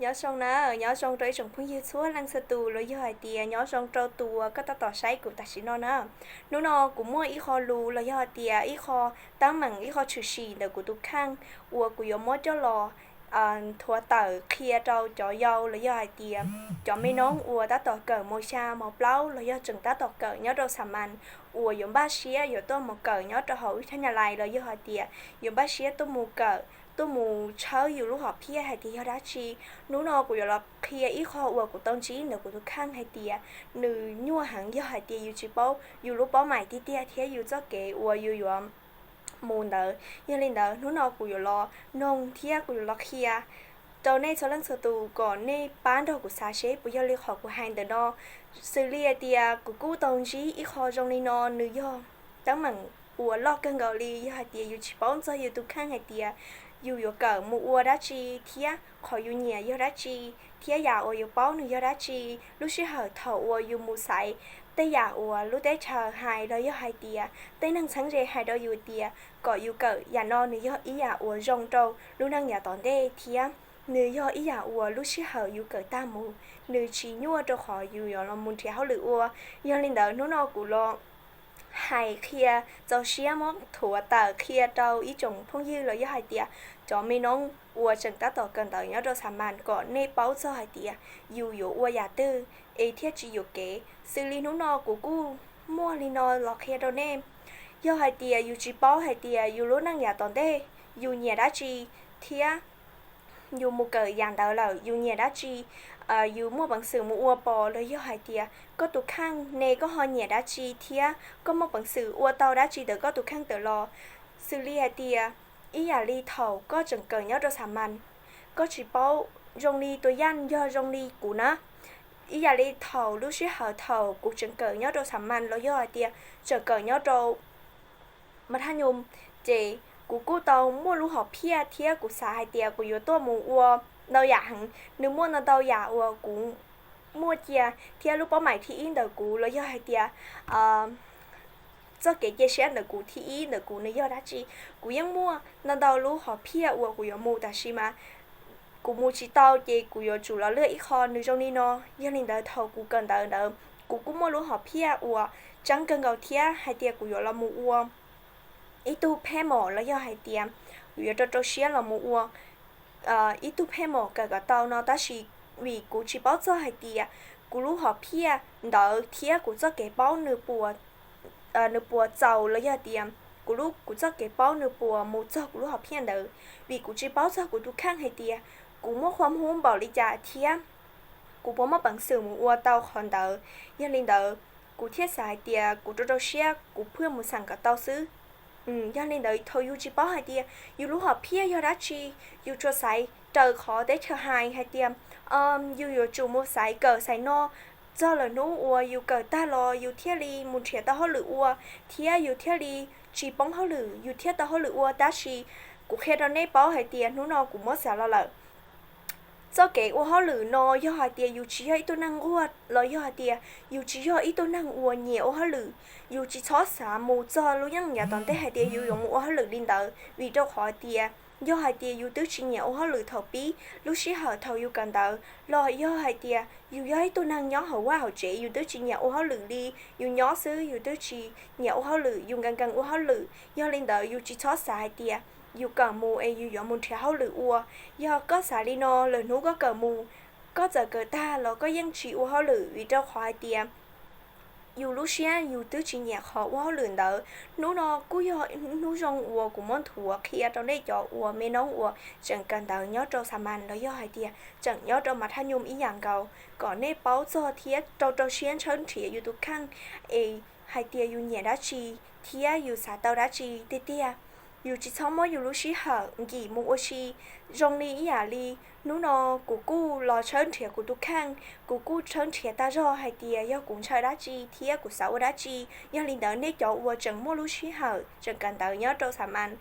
Nyob zoo na, nyob zoo rau ib tsoom phooj ywg txhua leej txhua tus los yog hais tias nyob zoo rau tus uas koj tab tom saib kuv tam sim no na. Hnub no kuv muaj ib qho lus los yog hais tias ib qho teeb meem, ib qho tshwm sim ntawm kuv tus kheej uas kuv yuav muab coj los thuav tawm qhia rau cov yau los yog hais tias cov me noob uas tab tom kawm mos xya mos plaub los yog tseem tab tom kawm nyob rau xa mas uas yuav npaj siab yuav tuaj mus kawm nyob rau hauv wb thab nyas lais los yog hais tias yuav npaj siab tuaj mus kawm, tuaj mus tshawb yus lub hom phiaj hais tias yog dab tsi. Hnub no kuv yuav los qhia ib qho uas kuv tau ntsib ntawm kuv tus kheej hais tias nws nyuaj heev yog hais tias yus tsis paub yus lub paub maim tiag tiag thiab yus txoj kev uas yus yuav mus ntawd. Yog li ntawd hnub no kuv yuav los noog thiab kuv yuav los qhia rau nej txhua leej txhua tus kom nej pab nrog kuv xav seb puas yog li qhov kuv hais ntawm no. Xws li hais tias kuv kuj tau ntsib ib qho zoo li no, nws yog teeb meem uas loj kawg nkaus li, yog hais tias yus tsis paub txog yus tus kheej hais tias yus yuav kawm mus ua dab tsi thiab qhov yus nyiam yog dab tsi thiab yam uas yus paub nws yog dab tsi. Lub sij hawm thaum uas yus mus xaiv tej yam uas lub teb chaws hais los yog hais tias tej neeg txheeb ze hais rau yus tias kom yus kawm yam no nws yog ib yam uas zoo rau lub neej yav tom ntej thiab nws yog ib yam uas lub sij hawm yus kawm tag mus nws tsis nyuaj rau qhov yus yuav los mus nrhiav hauj lwm ua. Yog li ntawd hnub no kuv los hais qhia txaus siab muab thuav tawm qhia rau ib tsoom phooj ywg los yog hais tias cov me noob uas tseem tab tom kawm ntawv nyob rau xa mas kom nej paub txog hais tias yus yuav ua yam twg es thiaj tsis yuam kev. Xws li hnub no kuv kuj muaj li no los qhia rau nej. Yog hais tias yus tsis paub hais tias yus lub neej yav tom ntej yus nyiam dab tsi thiab yus mus kawm yam ntawd lawm yus nyiam dab tsi, yus muaj peev xwm mus ua pom los yog hais tias koj tus kheej ne koj ho nyiam dab tsi thiab koj muaj peev xwm ua tau dab tsi ntawm koj tus kheej tawm los. Xws li hais tias ib yam li thaum koj tseem kawm nyob rau xa mas, koj tsis paub, zoo li tua yaj yog zoo li kuv na, ib yam li thaum lub sij hawm thaum kuv tseem kawm nyob rau xa mas los yog hais tias tseem kawm nyob rau mas thaj nyum, ces kuv kuj tau muaj lub hom phiaj thiab kuv xav hais tias kuv yuav tuaj mus ua ntau yam heev. Nws muaj ntau ntau yam uas kuv muaj cia thiab lub paub maim thib ib ntawm kuv los yog hais tias txoj kev cia siab ntawm kuv thib ib ntawm kuv nws yog dab tsi. Kuv yeej muaj ntau ntau lub hom phiaj uas kuv yuav mus tab sis mas kuv mus tsis tau ces kuv yuav tsum los lwaj ib qho nws zoo li no. Yog li ntawd thaum kuv kawm ntawv ntawd kuv kuj muaj lub hom phiaj uas tseeb kawg nkaus thiab hais tias kuv yuav los mus ua ib tug pheej mom los yog hais tias kuv yuav rau rau siab los mus ua ib tug pheej mom kawm kom tau no tab sis vim kuv tsis paub txog hais tias kuv lub hom phiaj ntawd thiab kuv txoj kev paub nws puas txaus los yog tias kuv lub, kuv txoj kev paub nws puas mus txog kuv lub hom phiaj ntawd. Vim kuv tsis paub txog kuv tus kheej hais tias kuv muaj qhua muag npaum li cas thiab kuv puas muaj peev xwm mus ua tau qhov ntawd. Yog li ntawd kuv thiaj xav hais tias kuv rau rau siab kuv pheej mus xeem kom tau xwb. Yog li ntawd thaum yus tsis paub hais tias yus lub hom phiaj yog dab tsi, yus tsuas xaiv raws qhov teb chaws hais hais tias yus yuav tsum mus xaiv kawm xaiv no, txog lawm hnub uas yus kawm tag los yus thiaj li mus nrhiav tau hauj lwm ua thiab yus thiaj li tsis poob hauj lwm, yus thiaj tau hauj lwm ua. Tab sis kuv qhia rau nej paub hais tias hnub no kuv muab xav los lawm, txoj kev ua hauj lwm no yog hais tias yus tsis yog ib tug neeg nquag los yog hais tias yus tsis yog ib tug neeg uas nyiam ua hauj lwm, yus tsis txhob xav mus txog lub yeej yav tom ntej hais tias yus yuav mus ua hauj lwm li ntawd. Vim rau qhov tias yog hais tias yus twb tsis nyiam ua hauj lwm thaum pib, lub sij hawm thaum yus kawm ntawv los yog hais tias yus yog ib tug neeg nyob hauv vaj hauv tsev yus twb tsis nyiam ua hauj lwm li, yus nyob xwb yus twb tsis nyiam ua hauj lwm, yus nkees nkees ua hauj lwm. Yog li ntawd yus tsis txhob xav hais tias yus kawm mus es yus yuav mus nrhiav hauj lwm ua. Yog koj xav li no lawm hnub koj kawm mus, koj txawm kawm tag los koj yeej tsis ua hauj lwm vim rau qhov hais tias yus lub siab yus twb tsis nyiam qhov ua hauj lwm ntawd. Hnub no kuj yog hnub zoo uas kuv muab nthuav qhia rau nej cov uas me noob uas tseem kawm ntawv nyob rau xa mas los yog hais tias tseem nyob rau mas thaj nyum ib yam nkaus kom nej paub txog thiab rau rau siab tshawb nrhiav yus tus kheej es hais tias yus nyiam dab tsi thiab yus xav tau dab tsi tiag tiag. Yus tsis txhob muab yus lub sij hawm nkim mus ua si. Zoo li ib yam li hnub no kuv kuj los tshawb nrhiav kuv tus kheej, kuv kuj tshawb nrhiav tag zog hais tias yog kuv ntshaw dab tsi thiab kuv xav ua dab tsi. Yog li ntawd nej cov uas tseem muaj lub sij hawm tseem kawm ntawv nyob rau xa mas,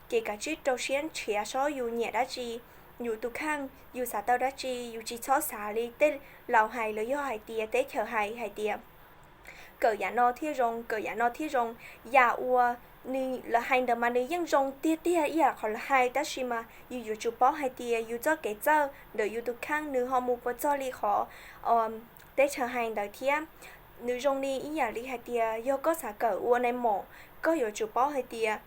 ces kav tsij rau siab nrhiav saib yus nyiam dab tsi, yus tus kheej yus xav tau dab tsi. Yus tsis txhob xav li tej laus hais los yog hais tias teb chaws hais hais tias kawm yam no thiaj zoo, kawm yam no thiaj zoo. Yam uas nws, lawv hais ntawd mas nws yeej zoo tiag tiag ib yam qhov lawv hais, tab sis mas yus yuav tsum paub hais tias yus txoj kev txawj ntawm yus tus kheej nws ho mus puas txog li qhov teb chaws hais ntawd thiab. Nws zoo li ib yam li hais tias yog koj xav kawm ua nai maum, koj yuav tsum paub hais tias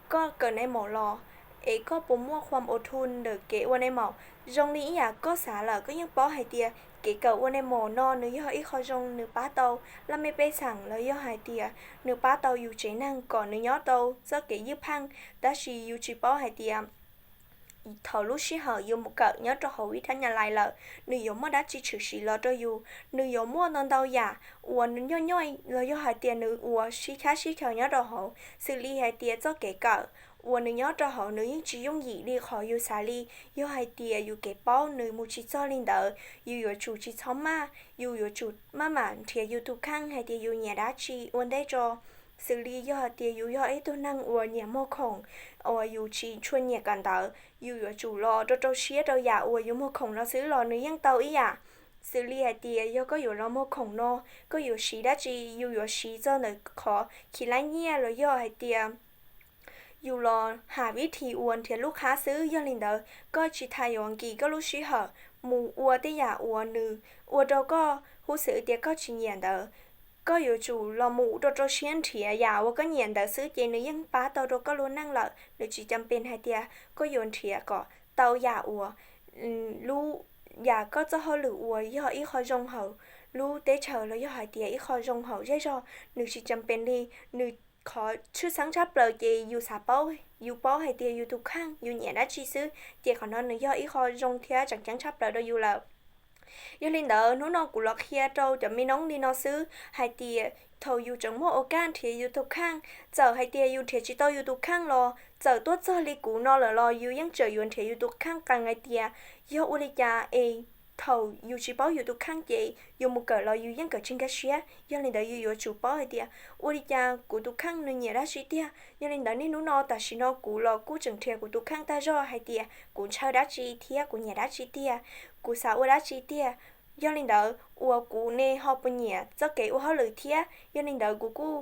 koj kawm nai maum los es koj puas muaj khuam ua thu ntawm kev ua nai maum. Zoo li ib yam koj xav lawm koj yeej paub hais tias kev kawm ua nai maum no nws yog ib qho zoo, nws pab tau laj mej pej xeem los yog hais tias nws pab tau yus tsev neeg kom nws nyob tau txoj kev ywj pheej. Tab sis yus tsis paub hais tias thaum lub sij hawm yus mus kawm nyob rau hauv ib thaj nyas lais lawm, nws yuav muaj dab tsi tshwm sim los rau yus, nws yuav muaj ntau ntau yam uas nws nyoj nyoj los yog hais tias nws uas sib chab sib chaws nyob rau hauv, xws li hais tias txoj kev kawm uas nws nyob rau hauv nws yeej tsis yooj yim li qhov yus xav li. Yog hais tias yus kev paub nws mus tsis txog li ntawd, yus yuav tsum tsis txhob maj, yus yuav tsum maj mam nrhiav yus tus kheej hais tias yus nyiam dab tsi ua ntej tso. Xws li yog hais tias yus yog ib tug neeg uas nyiam muag khoom uas yus tsis tshua nyiam kawm ntawv, yus yuav tsum los rau rau siab rau yam uas yus muag khoom no xwb los nws yeej tau ib yam. Xws li hais tias yog koj yuav los muag khoom no, koj yuav siv dab tsi? Yus yuav siv txog ntawm qhov khi laib nyiaj los yog hais tias yus los ham vib thi uas nrhiav lub qhab xwb. Yog li ntawd koj tsis tas yuav nkim koj lub sij hawm mus ua tej yam uas nws ua rau koj huj xwm tias koj tsis nyiam ntawd. Koj yuav tsum los mus rau rau siab nrhiav yam uas koj nyiam ntawd xwb ces nws yeej pab tau rau koj lub neej lawm. Nws tsis cam pes hais tias koj yuav nrhiav kom tau yam uas lub, yam koj txoj hauj lwm uas yog ib qho zoo hauv lub teb chaws los yog hais tias ib qho zoo hauv zej zog, nws tsis cam pes li. Nws, qhov tshwj xeeb tshaj plaws ces yus xav paub, yus paub hais tias yus tus kheej yus nyiam dab tsi xwb, ces qhov no nws yog ib qho zoo thiab tseem ceeb tshaj plaws rau yus lawm. Yog li ntawd hnub no kuv los qhia rau cov me noob li no xwb hais tias thaum yus tseem muaj ua kaj nrhiav yus tus kheej, txawm hais tias yus nrhiav tsis tau yus tus kheej los txawm tuaj txog li kuv no lawm los yus yeej tseem yuav nrhiav yus tus kheej qees hais tias yog ua li cas es thaum yus tsis paub yus tus kheej ces yus mus kawm los yus yeej kawm tsis nkag siab. Yog li ntawd yus yuav tsum paub hais tias ua li cas kuv tus kheej nws nyiam dab tsi tiag. Yog li ntawd niaj hnub no tam sim no kuv los kuj tseem nrhiav kuv tus kheej tag zog hais tias kuv ntshaw dab tsi thiab kuv nyiam dab tsi tiag, kuv xav ua dab tsi tiag. Yog li ntawd uas kuv ne ho puas nyiam txoj kev ua hauj lwm thiab. Yog li ntawd kuv kuj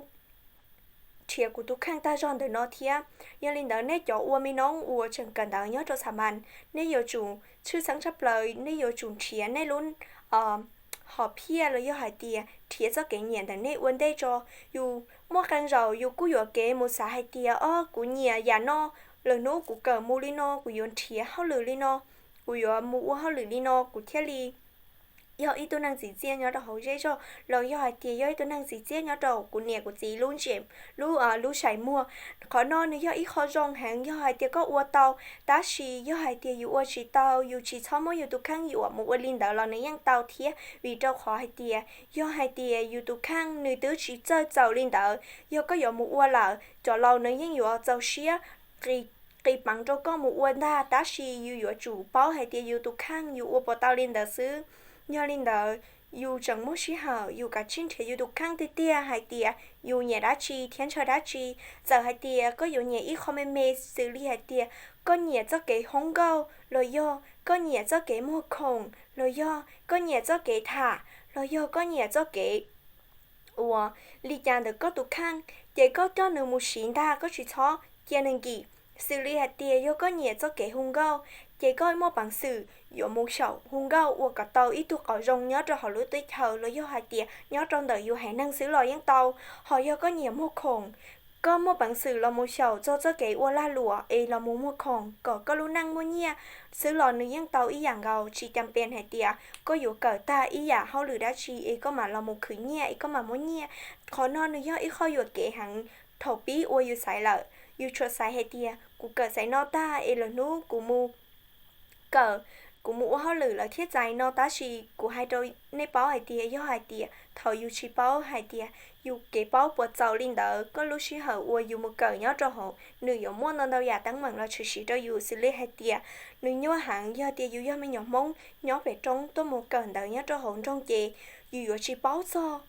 nrhiav kuv tus kheej tag zog ntawm no thiab. Yog li ntawd nej cov ua me noob uas tseem kawm ntawv nyob rau xa mas, nej yuav tsum tshwj xeeb tshaj plaws, nej yuav tsum nrhiav nej lub hom phiaj los yog hais tias nrhiav txoj kev nyiam ntawm nej ua ntej tso. Yus muaj qee zaus yus kuj yuam kev mus xav hais tias o kuv nyiam yam no, lwm hnub kuv kawm mus li no kuv yuav nrhiav hauj lwm li no, kuv yuav mus ua hauj lwm li no kuv thiaj li yog ib tug neeg txim txiaj nyob rau hauv zej zog los yog hais tias yog ib tug neeg txim txiaj nyob rau kuv niam kuv txiv lub ntsej, lub, lub saim muag. Qhov no nws yog ib qho zoo heev yog hais tias koj ua tau, tab sis yog hais tias yus ua tsis tau yus tsis txhob muab yus tus kheej yuam mus ua li ntawd los nws yeej tau thiab. Vim rau qhov hais tias yog hais tias yus tus kheej nws twb tsis txawj txaus li ntawd, yog koj yuav mus ua lawm cov laus nws yeej yuav txaus siab qis peev rau koj mus ua ntag. Tab sis yus yuav tsum paub hais tias yus tus kheej yus ua puas tau li ntawd xwb. Yog li ntawd yus tseem muaj sij hawm yus kav tsij nrhiav yus tus kheej tiag tiag hais tias yus nyiam dab tsi thiab ntshaw dab tsi. Txawm hais tias koj yuav nyiam ib qho me me xws li hais tias koj nyiam txoj kev hu nkauj los yog koj nyiam txoj kev muag khoom los yog koj nyiam txoj kev tham los yog koj nyiam txoj kev ua li cas ntawm koj tus kheej, ces koj coj nws mus siv ntag, koj tsis txhob cia nws nkim. Xws li hais tias yog koj nyiam txoj kev hu nkauj, ces koj muaj peev xwm yuav mus xyaum hu nkauj ua kom tau ib tug qauv zoo nyob rau hauv lub teb chaws los yog hais tias nyob rau ntawm yus haiv neeg xwb los yeej tau. Ho yog koj nyiam muag khoom, koj muaj peev xwm los mus xyaum txog txoj kev ua lag luam es los mus muag khoom kom koj lub neej muaj nyiaj xwb los nws yeej tau ib yam nkaus. Tsis cam pes hais tias koj yuav kawm tag ib yam hauj lwm dab tsi es koj mam los mus khwv nyiaj es koj mam muaj nyiaj. Qhov no nws yog ib qho yuam kev heev. Thaum pib uas yus xaiv lawm, yus tsuas xaiv hais tias kuv kawm xaiv no tag es lwm hnub kuv mus kawm, kuv mus ua hauj lwm lawm thiaj txais no. Tab sis kuv hais rau nej paub hais tias yog hais tias thaum yus tsis paub hais tias yus kev paub puas txaus li ntawd, koj lub sij hawm uas yus mus kawm nyob rau hauv nws yuav muaj ntau ntau yam teeb meem los tshwm sim rau yus. Xws li hais tias nws nyuaj heev, yog tias yus yog me nyuam Hmoob nyob pem roob tuaj mus kawm ntawv nyob rau hauv nroog ces yus yuav tsis paub txog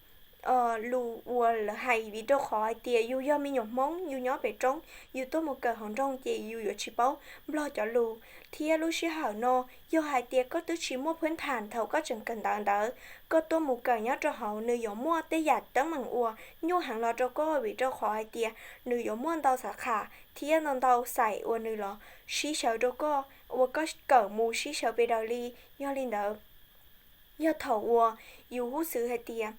lus uas lawv hais, vim rau qhov hais tias yus yog me nyuam Hmoob, yus nyob pem roob, yus tuaj mus kawm hauv nroog ces yus yuav tsis paub Nplog cov lus. Thiab lub sij hawm no yog hais tias koj twb tsis muaj phwb tham thaum koj tseem kawm ntawv ntawd, koj tuaj mus kawm nyob rau hauv, nws yuav muaj tej yam teeb meem uas nyuaj heev los rau koj, vim rau qhov hais tias nws yuav muaj ntau xav kham thiab ntau ntau xaim uas nws los sib xyaw rau koj, uas koj kawm mus sib xyaw pes daws li. Yog li ntawd, yog thaum uas yus hub xwm hais tias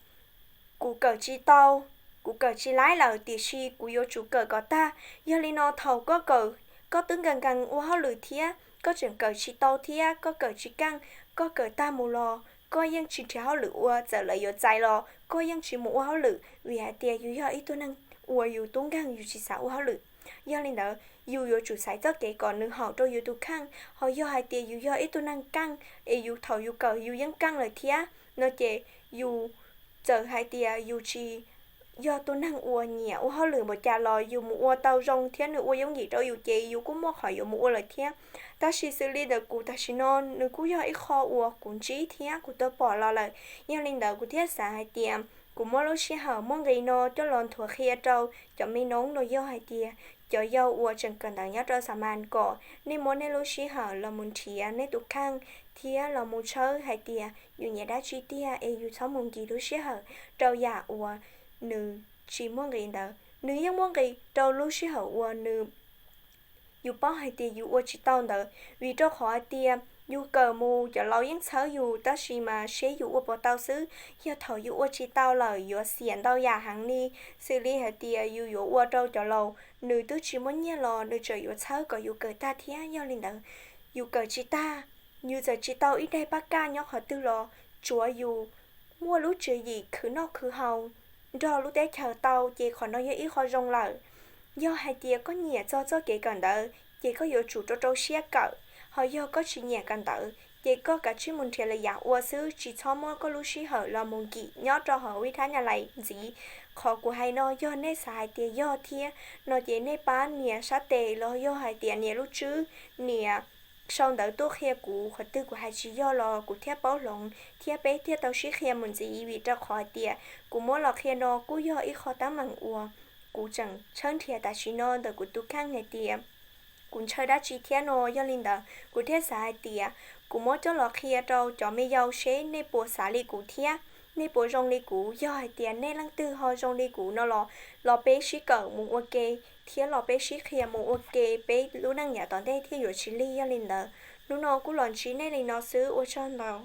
kuv kawm tsis tau, kuv kawm tsis laib lawm, tiam sis kuv yuav tsum kawm kom tag. Yog li no thaum koj kawm, koj twb nkees nkees ua hauj lwm thiab koj tseem kawm tsis tau thiab koj kawm tsis keej, koj kawm tag mus los koj yeej tsis nrhiav hauj lwm ua, txawm lawv yuav txais los koj yeej tsis mus ua hauj lwm, vim hais tias yus yog ib tug neeg uas yus tub nkeeg, yus tsis xav ua hauj lwm. Yog li ntawd, yus yuav tsum xaiv txoj kev kom nws haum rau yus tus kheej. Ho yog hais tias yus yog ib tug neeg keej es yus thaum yus kawm yus yeej keej lawm thiab no ces yus txawm hais tias yus tsis yog tus neeg uas nyiam ua hauj lwm npaum cas los yus mus ua tau zoo thiab nws ua yooj yim rau yus ces yus kuj muaj qhov yuav mus ua lawm thiab. Tab sis xws li ntawm kuv tam sim no, nws kuj yog ib qho uas kuv ntsib thiab kuv tau pom los lawm. Yog li ntawd kuv thiaj xav hais tias kuv muab lub sij hawm muaj nqis no coj los nthuav qhia rau cov me noob los yog hais tias cov yau uas tseem kawm ntawv nyob rau xa mas kom nej muab nej lub sij hawm los mus nrhiav nej tus kheej thiab los mus tshawb hais tias yus nyiam dab tsi tiag es yus txhob mus nkim lub sij hawm rau yam uas nws tsis muaj nqis ntawd. Nws yeej muaj nqis rau lub sij hawm uas nws yus paub hais tias yus ua tsis tau ntawd, vim rau qhov hais tias yus kawm mus cov laus yeej txhawb yus, tab sis mas seb yus ua puas tau xwb. Yog thaum yus ua tsis tau lawm yuav xiam ntau yam heev li, xws li hais tias yus yuav ua rau cov laus nws twb tsis muaj nyiaj los nws tseem yuav txhawb kom yus kawm tag thiab. Yog li ntawd, yus kawm tsis tag, yus txawm tsis tau ib daim pab kaj nyob qhov twg los tsuav yus muaj lub tswv yim khwv noj khwv haus nrog lub teb chaws tau ces qhov no yog ib qho zoo lawm. Yog hais tias koj nyiam txog txoj kev kawm ntawv ces koj yuav tsum rau rau siab kawm, ho yog koj tsis nyiam kawm ntawv ces koj kav tsij mus nrhiav lwm yam ua xwb, tsis txhob muab koj lub sij hawm los mus nkim nyob rau hauv ib thaj nyaj lais ntxiv. Qhov kuv hais no yog nej xav hais tias yog thiab no ces nej pab nias sab tes los yog hais tias nias lub tswb, nias sau ntawv tuaj qhia kuv qhov twg kuv hais tsis yog los kuv thiaj paub hloov thiab peb thiaj tau sib qhia mus ntxiv, vim rau qhov hais tias kuv muab los qhia no kuj yog ib qho teeb meem uas kuv tseem tshawb nrhiav tam sim no ntawm kuv tus kheej hais tias kuv ntshaw dab tsi thiab no. Yog li ntawd kuv thiaj xav hais tias kuv muab coj los qhia rau cov me yau seb nej puas xav li kuv thiab nej puas zoo li kuv. Yog hais tias nej leej twg ho zoo li kuv no los, los peb sib kawm mus ua ke thiab los peb sib qhia mus ua ke, peb lub neej yav tom ntej thiaj yuav tsis lig. Yog li ntawd hnub no kuj los ntsib nej li no xwb, ua tsaug ntau.